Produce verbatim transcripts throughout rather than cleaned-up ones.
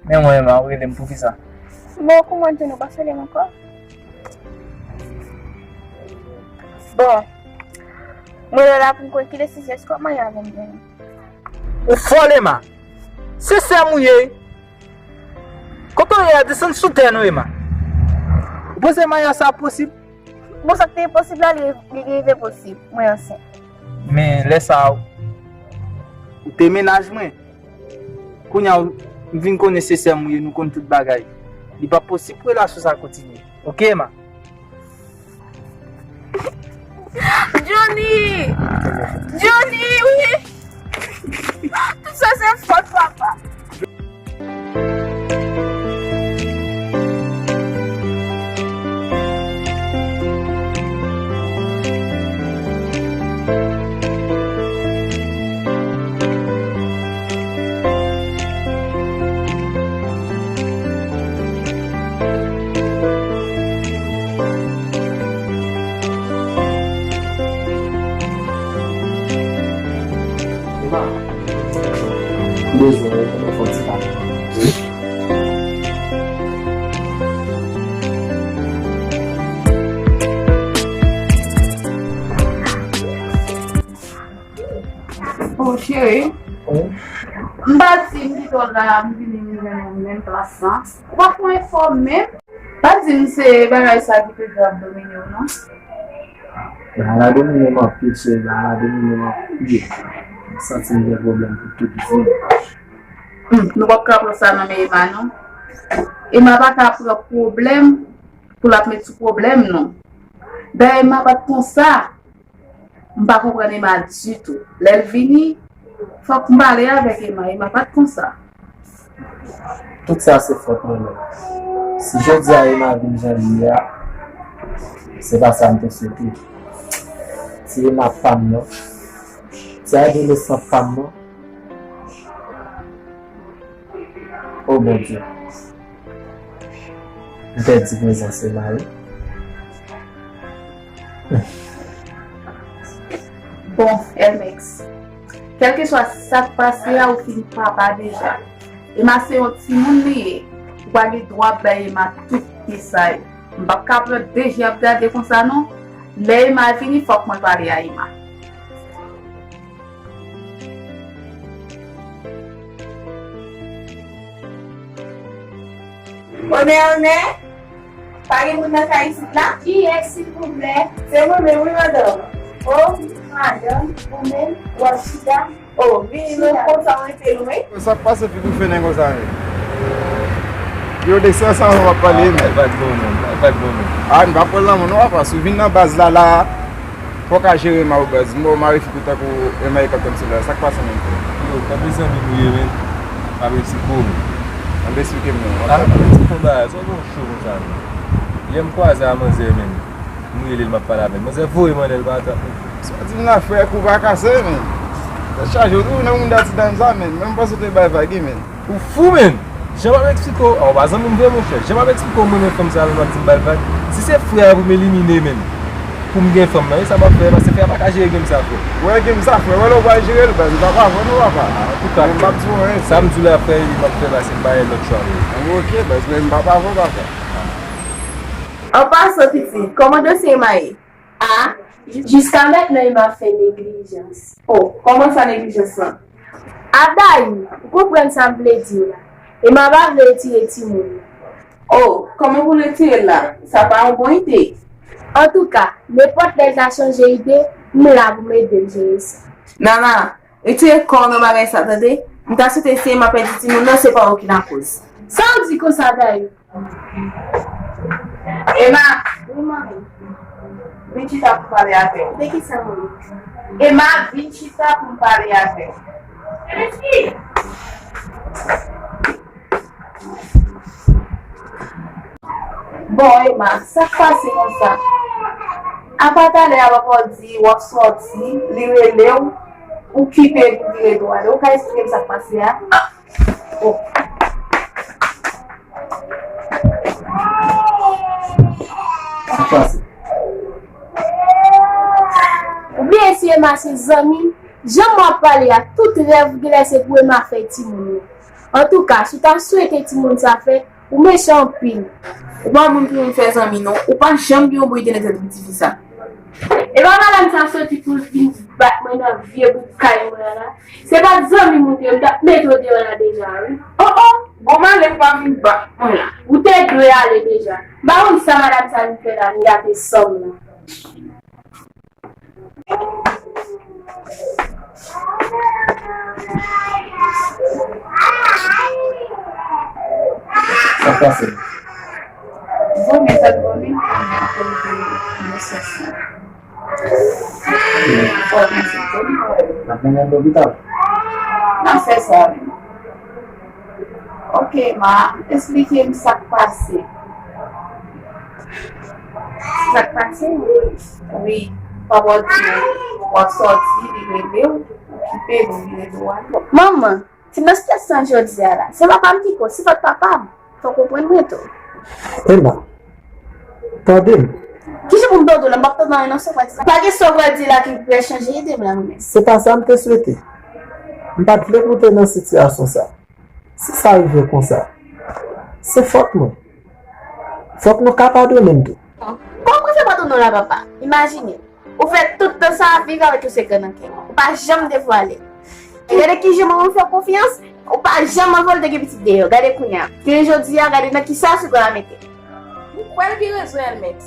Men mwen, Emma, ou rele m poukisa? Bon, kouman w jwenn ou pa sou li ankò? Bon, mwen rele w la pou m konn ki desizyon, èske w ap marye avè m, Johnny? Ou fòl, Emma! Se sè m ou ye! Kote w ye a, desann sou tè non, Emma! Ou panse maryaj sa posib? Bon, sa k te enposib la, li, li rive posib. Mwen ansent. Men lè sa a, ou te mennaj mwen. Kounye a, m vin konnen se sè m ou ye, nou konn tout bagay. Li p ap posib pou relasyon sa a kontinye. Oke, Emma? Johnny! Johnny, wi! Tout sa se fòt papa. Emma, m bezwen w, mwen fè yon ti pale. Oh, cheri. M pa di m kite w la, m vini, m jwenn ou menm plas la. Ou pa fè yon efò menm. Pa di m se bagay sa ki toujou ap domine w, non. Bagay la domine m anpil, cheri, bagay la domine m anpil. M santi m gen pwoblèm pou tout vi m. Hmm, nou p ap ka pran sa nan men Emma, non. Emma pa ka pran pwoblèm pou l ap met sou pwoblèm, non. Dayè, Emma pa t konsa. M pa konprann Emma ditou. Lè l vini, fòk m pale avèk Emma. Emma pa t konsa. Tout sa se fòt mwen menm. Si jodi a Emma vin jan li ye a, se pa sa m te swete. Ti Emma pa m nan, ti adolesan pa m nan, O Bondye, m pèdi prezans Emma wi. Bon, Elmex, kèlkeswa sa k pase a, ou fin papa deja. Emma se yon timoun li ye. Ou pa gen dwa bay Emma tout pye sa yo. M p ap ka pran de je ap gade konsa non. Lè Emma vini, fòk mwen pale a Emma. Onè, onè! Pa gen moun nan kay isit la? Kiyès, silvouplè? Se mwen menm, wi, madanm. O, madanm, ou menm, w ap chita? O, vini non, konsa w rete lwen. Sa k pase fi kou fennen konsa menm? Yo de sa sa w ap pale menm. Ay, pa t bon menm, ay, pa t bon menm. A, n pa pran lanmou non, apa, si w vin nan baz la, la, fò w ka jere Emma wi baz. M wè w mare fi kou tankou Emma e k ap tann sou la. Sa k pase menm frè? Yo, tanpri zanmi m ou ye menm. M ap eksplike w menm. M ap eksplike m menm. A, m ap eksplike w bagay. Sa w gon cho konsa menm. Yè m kwaze a manzè menm. M rele l, m ap pale avè l. Manzè voye m anlè l pa atann. Sa w di m la frè, kou pa kase menm. Tèt chaje, w tou nan moun dati dam sa menm. Menm panse w te bay vag wi menm. Ou fou menm. Jan m ap eksplike w, a, w pa zanmi m vre monchè. Jan m ap eksplike w, mwen renmen fanm sa menm, w ap di m ba l vag. Si se frè a pou m elimine menm, pou m gen fanm nan, e sa m ap fè, paske frè a pa ka jere game sa frè. Wè game sa frè, wè lè w pral jere l baz, m pa pa vre non papa. Antouka, men m p ap di w anyen. Sa m di w la frè, e m ap fè, paske m pa gen lòt chwa vre. Oke baz, men m pa pa vre papa. An pasan pitit, kòman dosye Emma ye? A, jiska mentnan Emma fè neglijans. O, kòman sa neglijans lan? Adaï, ou konprann sa m vle di w la. Emma pa vle retire timoun nan. O, kòman pou l retire l la? Sa pa yon bon ide. Antouka, nenpòt lè l ta chanje ide, m la pou m ede l jere sa. Nana, retire kò w nan bagay sa, tande? M ta swete si Emma pèdi timoun nan, se pa ou ki lakoz. Sa w di konsa, Adaï? Emma! Wi, manmi. Vin chita pou m pale avè w. De kisa, manmi? Emma, vin chita pou m pale avè w. Bon, Emma, sa k pase konsa? Apa talè a papa w di w ap sòti, li rele w, ou kipe pou vire dwat. Ou ka eksplike m sa k pase a? Oh. Sa k pase? Ou bliye si Emma se zanmi m? Jan m w ap pale a, tout rèv ou genlè se pou Emma fè timoun yo. Antouka, si w ta swete timoun sa fèt, ou mechan anpil. Ou pa moun pou moun fè zanmi non, ou pa janm gen yon bon ide nan tèt ti fi sa. E pa madanm sa soti pou l vin bat mwen nan vye bout kay mwen an la. Se pa t zanmi m ou te ye, m t ap mete w deyò la deja, wi. Oh, oh, bon, m ale pou pa vin bat mwen la. Ou te dwe ale deja. M pa konn sa madanm sa vin fè la, vin gate san m la. Sa k pase? Vòmè, sa t vòmè, m konnen akoz de nesès la. Fò w konn se vòmè. N ap mennen l lopital. N ap fè sa, wi. Ok, ma, esplike m sa k pase. Sa k pase? Wi, papa w di w ap sòti, li rele w, ou kipe l, ou vire do w ale. Manman, ti nòstalji sa jodi a la, se papa m ki koz, se fòt papa m. Fò w konprann mwen tou. Emma, tande m. Kijan pou m tande w la? M p ap tande anyen non, sa w pral di la. Pa gen sa w pral di la ki pral chanje ide m la, mwen menm. Se pa sa m te swete. M pa t vle pou w te nan sitiyasyon sa. Si sa rive konsa, se fòt mwen. Fòk nou ka padone m tou. Kòman w fè padone w la, papa? Imajine, ou fè tout tan sa a viv avèk yon sekrè nan kè w. Ou pa janm devwale. Gade kijan manman fè w konfyans, ou pa janm anvi l te gen pitit deyò. Gade kounye a. Jounen jodi a, gade nan kisa sekrè a mete. M kwè l gen rezon, Elmex.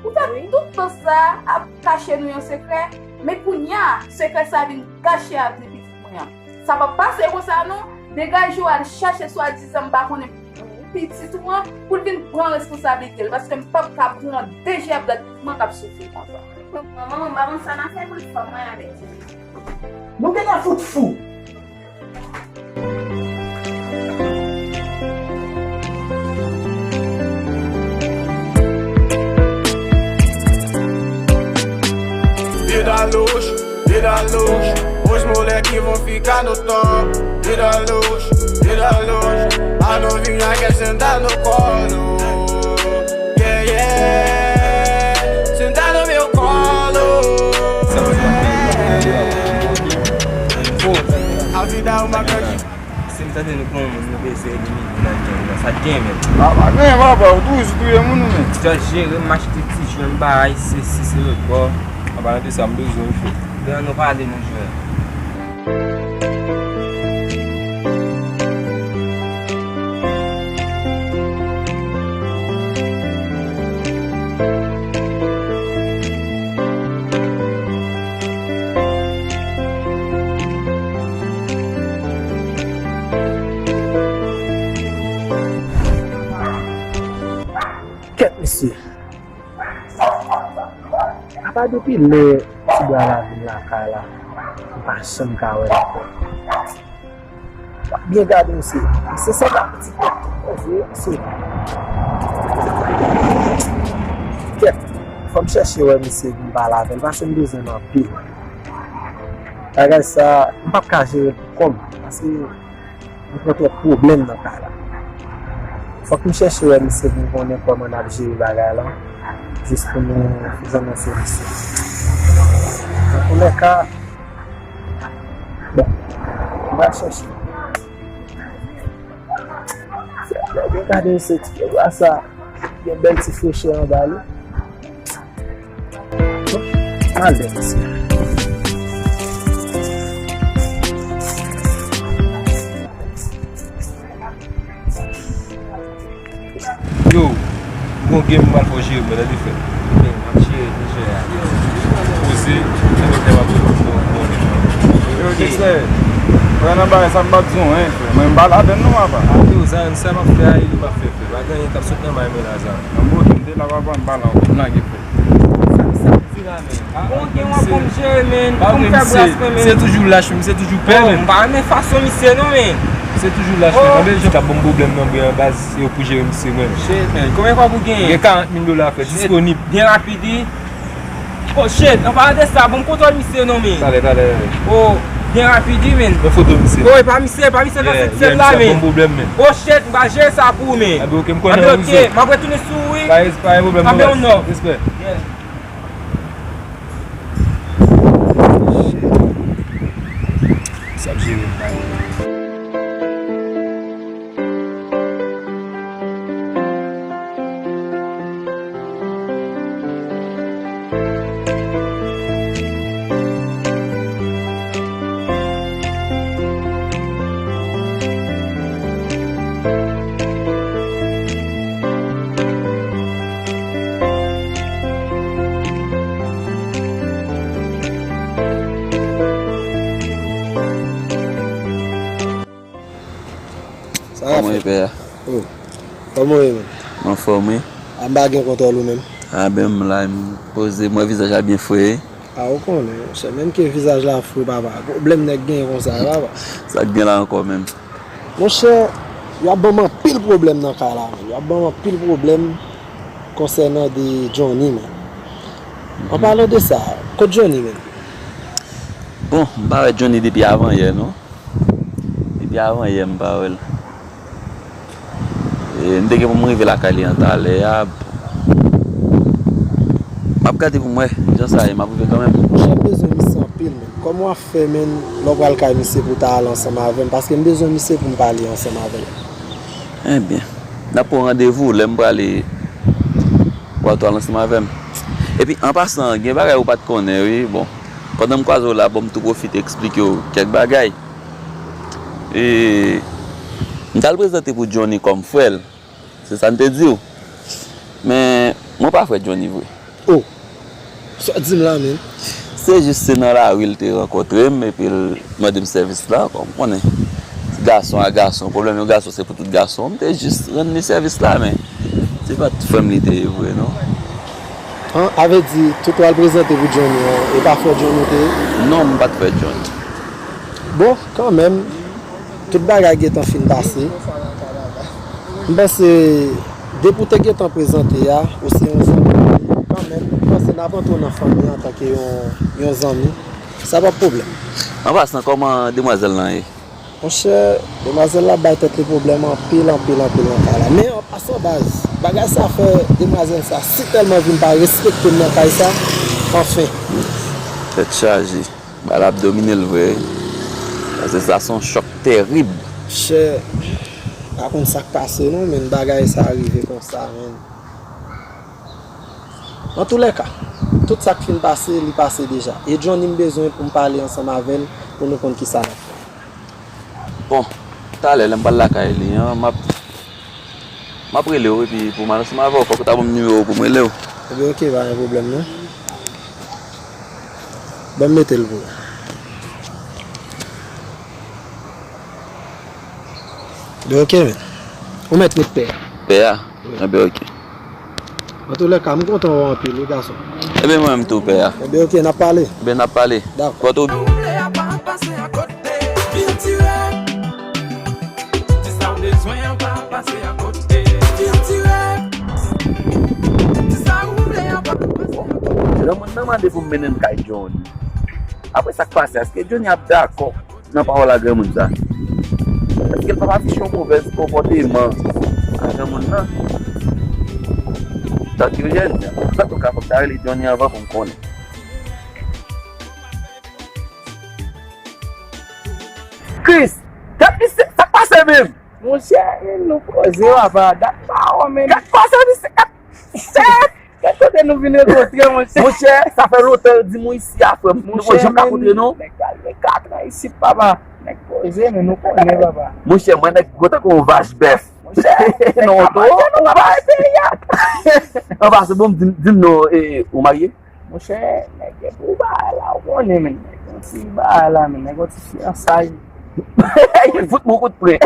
Ou fè tout tan sa a ap kache nou yon sekrè, men kounye a, sekrè sa a vin gache avni pitit mwen an. Sa p ap pase konsa non. Degaje w al chache swadizan m pa konnen pitit ou an pou l vin pran responsablite l, paske m p ap ka pran de je ap gad pitit mwen k ap soufri konsa. Manman, m pa konn sa n a fè pou l fanm mwen avèk li. Nou gentan fout fou. Vida luxo, vida luxo. Os moleque vão ficar no topo. Vida luxo, vida luxo. A novinha quer sentar no colo. Yeah, yeah. Sentar no meu colo. A vida é uma grande. Se m tande nou pran moun, nou bezwen elimine nan gang nan. Sa t gen menm? A, pa gen, papa, ou toujou touye moun ou menm. Just jere m, achte ti jwenn bagay, se si, se lòt bò. An palan de sa, m bezwen w fè. Devan nou pale, nou jwenn. Kèt, mesye. Apa depi lè ti bra la vin lakay la, m pa janm ka wè l ankò. W ap byen gade, mesye. Misye sanble ak pitit nèg tou koze, mesye. Kèt, fò m chèche wè misye pou m pale avè l, paske m bezwen l anpil. Bagay sa, m p ap ka jere l pou kò m, paske m pran twòp pwoblèm nan kay la. Fòk m chèche wè misye pou m konnen kòman n ap jere bagay la, jis pou nou jwenn yon solisyon. Antoulèka, bon, m pral chèche. Gade misye, ti nèg la sa, gen bèl ti frechè anba li. Al dèyè misye. Yo, gon game m pral fè w jere, mwen, tande frè. M ap jere, m jere a. Poze, se lòt lè m ap jere, m ap fè w bon game. Yo, Dexter, frè nan bagay sa m pa t di w anyen, frè. Mwen, m pa ladann non, papa. Ap yo, Zion, sa m ap fè a, e li m ap fè, frè. Pa gen anyen k ap sot nan may mwen la, Zion. Nan bò, m te la, papa, m pa la ankò. M lage, frè. Sa, sa m di la, men. Bon, gen w ap bon jere, men. Pou m fè bras mwen, men. Misye toujou lach, men misye toujou pè, men. M pa renmen fason misye, non, men. Misye toujou lach, men. Nan Beljik ap ban m pwoblèm nan bren an, baz, se yo pou jere misye, men. Shit, men. Konbyen kòb ou genyen? Gen karant mil dola, frè, disponib. Byen rapid, wi. Oh, shit, an palan de sa, ban m kontwòl misye, non, men. Talè, talè. Oh, byen rapid, wi, men. Yon foto misye. Oh, e pa misye, e pa misye nan sèt sèl la, men. Misye ap ban m pwoblèm, men. Oh, shit, m va jere sa pou ou, men. Anben, ok, m konnen ou rizo. M ap retounen sou ou, wi. Pa, pa gen pwoblèm, non, baz. Respè. Yeah. Sa ap jere. Sa va, kòman w ye, pè a? Oh. Kòman w ye, menm? M anfòm, wi. A, m pa gen kontwòl ou menm. A, ben, m la, m poze, m wè vizaj la byen fre. A, ou konnen, monchè, menm ke vizaj la fre, papa, pwoblèm nèg gen konsa, papa. Sa k gen la ankò, menm? Monchè, y ap ban m anpil pwoblèm nan kay la, menm. Y ap ban m anpil pwoblèm konsènan de Johnny, menm. An palan de sa, kot Johnny, menm? Bon, m pa wè Johnny depi avan yè, non. Depi avan yè m pa wè l. E, m te gen pou m rive lakay li an talè a. M ap gade pou m wè jan sa ye, m ap rive kanmenm. Monchè, m bezwen misye anpil, menm. Kòman w ap fè, menm, lè w pral kay misye pou w ta al ansanm avè m? Paske m bezwen misye pou m pale ansanm avè l. Ebyen, n ap pran randevou lè m prale pou w al ansanm avè m. Epi, an pasan, gen bagay ou pa t konnen, wi. Bon, pandan m kwaze w la, bon, m tou pwofite eksplike w kèk bagay. E, m t al prezante pou Johnny kòm frè l. Se sa m te di w. Men, mwen pa frè Johnny vre. Oh! Sa w di m la, menm? Se jis se nan lari l te rankontre m, epi l mande m sèvis la, kòm w konnen. Gason a gason, pwoblèm yon gason se pou tout gason. M te jis rann li sèvis la, men se pa t frè m li te ye vre, non. An, a vle di, tout w al prezante pou Johnny an, e pa frè Johnny w te ye? Non, m pa t frè Johnny. Bon, kanmenm, tout bagay gentan fin pase. M panse, depi w te gentan prezante a, ou se yon zanmi, kanmenm, m panse n ap antre w nan fanmi an antanke yon, yon zanmi. Sa p ap pwoblèm. An pasan, kòman demwazèl lan ye? Monchè, demwazèl la bay tèt li pwoblèm anpil, anpil, anpil nan kay la. Men an pasan, baz, bagay sa fè demwazèl sa si tèlman vin pa respekte m nan kay sa, anfen. Tèt chaje. Bagay la ap domine l vre, wi. Paske sa se yon chòk terib. Chè, pa konn sa k pase non, men bagay sa rive konsa, men. Antoulèka, tout sa k fin pase, li pase deja. E Johnny m bezwen pou m pale ansanm avè l, pou nou konn kisa n ap fè. Bon, talè, lè m pral lakay li an, m ap M ap rele w, epi pou m al ansanm avè w, fòk ou ta ban m nimewo w pou m rele w. Ebyen, oke, pa gen pwoblèm, non. Ban m mete l pou ou. Ebyen, oke, men. Ou mèt met pè a. Pè a? Wi. Ebyen, oke. Antoulèka, m kontan wè w anpil, wi, gason. Ebyen, mwen menm tou, pè a. Ebyen, oke, n ap pale. Ebyen, n ap pale. Dakò. Bò tou. Di sa w bezwen an pa pase akote. Di sa w vle an pa pase akote. Granmoun nan mande pou m mennen l kay Johnny. Apre sa k pase, èske Johnny ap dakò nan pawòl a granmoun sa? Èske l p ap afiche yon movèz konpòteman a granmoun nan? Tank yo jèn, antouka, fòk m ta rele Johnny anvan pou m konnen. Kris! Gad misye, sa k pase menm? Monchè, men nou koze, papa. Dat pa wè, men. Gad koze misye, gad tèt! Gad kote nou vin rankontre, monchè. Monchè, sa fè lontan yo di m ou isi a, frè m. Nou pa janm ka kontre, non. Nèg pral gen katran isit, papa. Nèg koze, men nou konnen, papa. Monchè, mwen nèg gwo tankou yon vach bèf. Monchè, non, to. An pase, bon, di m, di m non, e, ou marye? Monchè, nèg gen pou bagay la, ou konnen, men. Nèg gen ti bagay la, men. Nèg gen ti fiyansay. Fout mwen kout pre.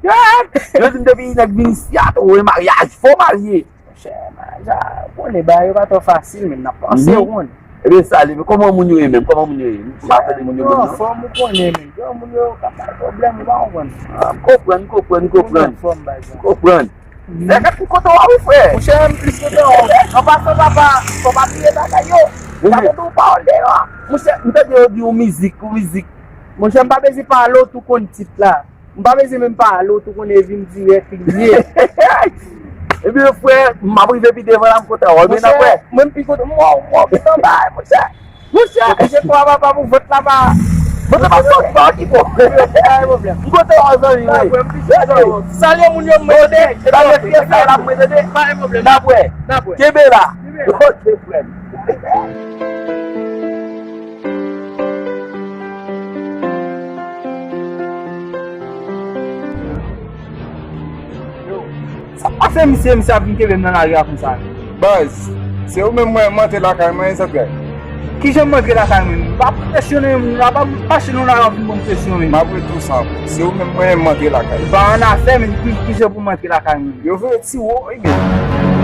Yo di m depi nèg vin isi a, tou, e maryaj, fò marye. Monchè, maryaj la, ou konnen, bagay yo pa twò fasil, men n ap panse, ou konnen. Ebyen, sa li, men kòman moun yo ye menm? Kòman moun yo ye? M pa tande moun yo menm, non. Anfòm, ou konnen, men. Granmoun yo ka bay pwoblèm, ou pa konprann. Ah, m konprann, m konprann, m konprann. M konprann. Sèkèt m kontan wè w wi, frè. Monchè, m plis kontan wè w. An pasan, papa, fò w pa bliye bagay yo. Sa kontan yon pawòl deyò. Monchè, m tande yo di yon mizik, yon mizik. Monchè, m pa bezwen pale w tou konn tit la. M pa bezwen menm pale w tou konn e vin dirèk li ye. Ebyen, frè, m ap rive pi devan la, m kontan wè w. Men n ap wè. Monchè, mwen m pi kontan, m wè w, m wè w gentan bay, monchè. Monchè, je kwa papa pou vant la pa. Vant la pa sot pa ki bon. Pa gen pwoblèm. M kontan wè w zanmi, wi. Salye moun yo, mwen tande. Salye fiyansay la, mwen tande. Pa gen pwoblèm. N ap wè. N ap wè. Kenbe la. Kenbe la. Ok, frè m. Sa fè misye, misye ap vin kenbe m nan lari a konsa. Baz, se ou menm mwen m antre lakay mwen, e zantray. Kijan m antre lakay mwen? M pa presyonnen moun la, pa, pa chita nan lari a vin ban m presyon, men. M ap ret tou san. Se ou menm mwen m antre lakay. M pa annafè, men ki, kijan pou m antre lakay mwen? Yo voye ti wo, ebyen.